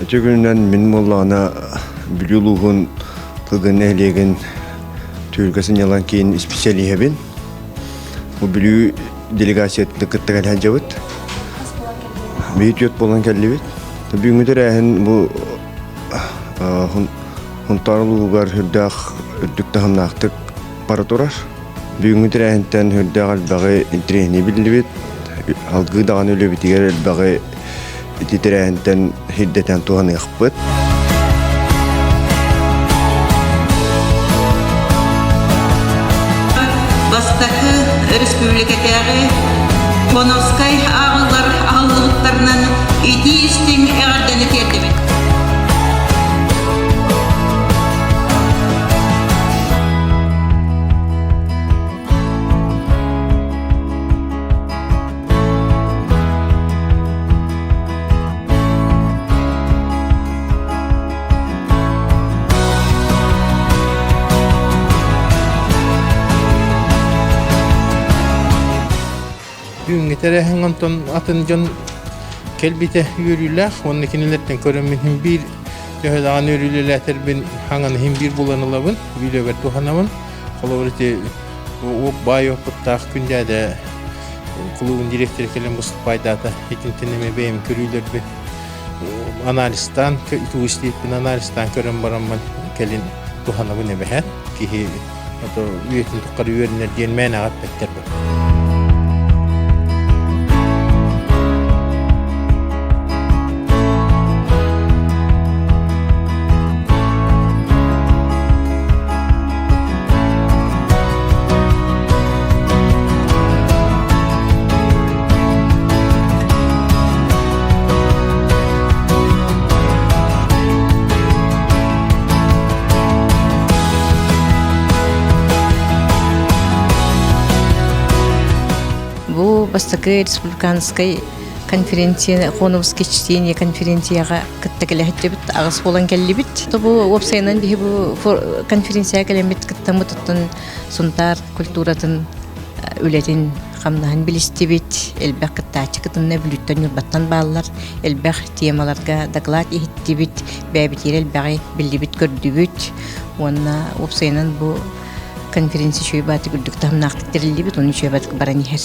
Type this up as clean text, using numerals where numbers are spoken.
Ити күнүнэн мин буоллаҕына Бүлүү улууһун Тылгын нэһилиэгин Түһүлгэ сынньалаҥ киин исписэлииһэбин. Бу Бүлүү делегациятын кытта кэлэ сылдьабыт. Биир түөрт буолан кэллибит. Бүгүҥҥү тэрээһин бу Хонтоор улууһугар үрдээх үрдүк таһымнаахтык бара турар. Бүгүҥҥү тэрээһинтэн үрдээх элбэҕи интэриэһинэй биллибит. Алгыы даҕаны үлэбитигэр элбэҕи ити тэрээһинтэн сирдэтэн туһаныахпыт. Бастакы өрөспүүбүлүкэтээҕи Хоновскай ааҕыллар аһыллыбыттарынан итии-истиҥ эҕэрдэни тиэрдэбит. Бүгүҥҥү тэрээһин онтон атын дьон кэлбитэ үөрүүлээх уонна кинилэртэн көрөммүн иһин биир төһө даҕаны үөрүүлэлээтэрбин хаҥан иһин биир булан ылабын, үлэбэр туһанабын. Холобур ити баай опыттаах күндээдэ кулуубун директора кэлэн выступайдаата. Итинтэн эмиэ бэйэм көрүүлэрбин анализтаан, тугу истиэппин анализтаан көрөн бараммын кэлин туһанабын эбэһээт. Киһи ото үйэтин тухары үөрэнэр диэн мээнэҕэ эппэттэр бу. Бу бастакы республиканскай конференция Хоновский чтение конференцияҕа кытта кэлэһиттибит аҕыс буолан кэллибит. Бу уопсайынан биһи бу конференцияҕа кэлэммит кыттаммыт оттон Сунтаар культуратын үлэтин хамнаһын билистибит, элбэх кыттааччы кытынна Бүлүүттэн Ньурбаттан бааллар, элбэх темаларга доклад иһиттибит, бэйэбитигэр элбэҕи биллибит-көрдүбүт уонна уопсайынан бу конференция үчүгэй баатык үрдүк таһымнаахтык тэриллибит, уонна үчүгэй баатык баран иһэр.